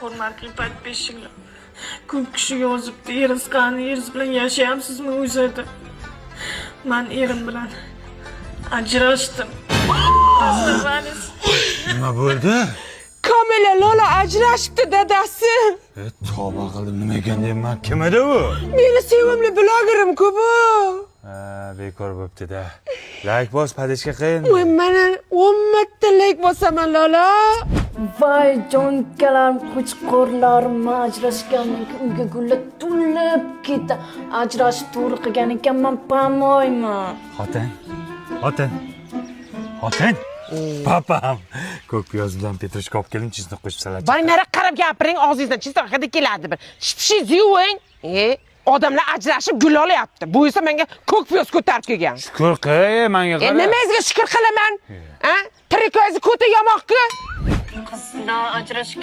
Hurmatli подписчик lar. Ko'p kishi yozibdi, eringiz qani, eringiz bilan yashayapsizmi o'zi deb. Man erim bilan ajrashdim. Расставались. Nima bo'ldi? Kamila Lola ajrashibdi, dadasi. E, tavba qildim, nima ekan deyman. Kim edi u? Meni sevimli blogerim-ku bu. Ha, bekor bo'pti-da. Layk bos, поддержка qil. Voy, mana 10 marta layk bosaman, Lola. Voy, jonkalarim, qo'chqorlarim, ajrashgandan keyin uyga gullar to'lib ketdi. Ajrashib to'g'ri qilgan ekanman, по-моему. Xotin. Xotin. Xotin. Papam. Ko'k piyoz bilan петрушка olib keling, чеснок qo'shib salat. Voy, nari qarab gapiring, og'zingizdan чеснок hidi keladi bir. Tishingizni yuving. E, odamlar ajrashib gul olyapti. Bu esa menga ko'k piyoz ko'tarib kelgan. Shukur qil, menga E, qara. nimangizga shukur qilaman? A? Trikoyingizni ko'ti yamoqku. Qizlar ajrashgan.